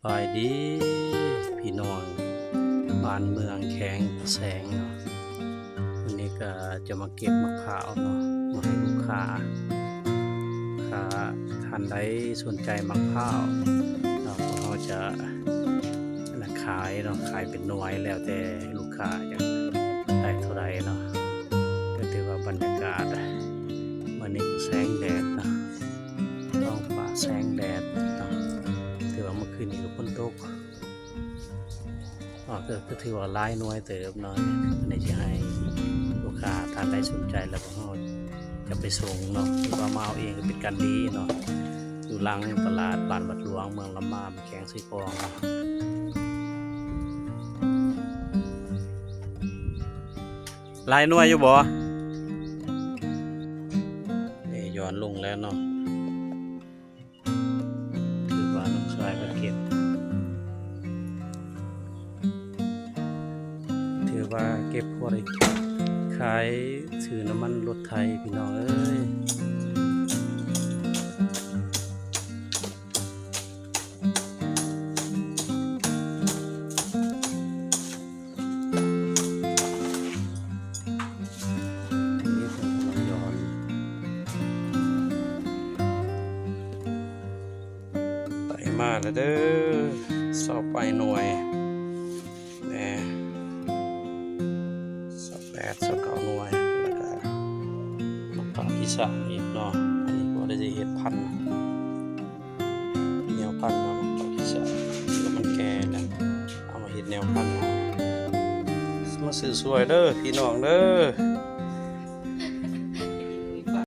ສະບາຍດີພີ່ນ້ອງບ້ານເມືອງແຂວງແສງເນາະ, ມື້ນີ້ກໍຈະມາເກັບໝາກພ້າວເນາະ ມາໃຫ້ລູກຄ້າ. ຖ້າທ່ານໃດສົນໃຈໝາກພ້າວເນາະ ພວກເຮົາຈະ ອັນນັ້ນ ຂາຍເນາະ, ຂາຍເປັນໜ່ວຍ ແລ້ວແຕ່ລູກຄ້າຢາກໄດ້ເທົ່າໃດເນາະ. ກໍຖືວ່າບັນຍາກາດມື້ນີ້ກໍແສງແດດເນາະ, ທ້ອງຟ້າແສງແດດເນາະ, ຖືວ່າເມື່ອຄືນນີ້ກໍຝົນຕົກ. ອໍ ກໍ ກໍຖືວ່າຫຼາຍໜ່ວຍເຕີບເນາະ, ອັນນີ້ຊິໃຫ້ລູກຄ້າທ່ານໃດສົນໃຈແລ້ວ ພວກເຮົາຈະໄປສົ່ງເນາະ, ຫຼືວ່າມາເອົາເອງກໍເປັນການດີເນາະ. ຢູ່ຫຼັງຕະຫຼາດບ້ານວັດຫຼວງ ເມືອງລຳມາມ ແຂວງເຊກອງເນາະ. ຫຼາຍໜ່ວຍຢູ່ບໍ່? ນີ້ຍ້ອນລົງແລ້ວເນາະ. ຖືວ່ານ້ອງຊາຍເພິ່ນເກັບ ຖືວ່າເກັບພໍໄດ້ຂາຍ ຊື້ນ້ຳມັນລົດໄຖພີ່ນ້ອງເອີຍ. ນີ້ເພິ່ນກຳລັງຍ້ອນ ໄດ້ມາແລ້ວເດີ ຊາວປາຍໜ່ວຍແນ່ ຊາວແປດ ຊາວເກົ້າໜ່ວຍ ແລ້ວກະໝາກພ້າວອີສານອີກເນາະ. ອັນນີ້ກໍໄດ້ເຮັດພັນ ແນວພັນເນາະ ດອກອີສານ ແລ້ວມັນແກ່ແລ້ວ ເອົາມາເຮັດແນວພັນ. ມາຊື້ຊ່ວຍເດີພີ່ນ້ອງເດີ.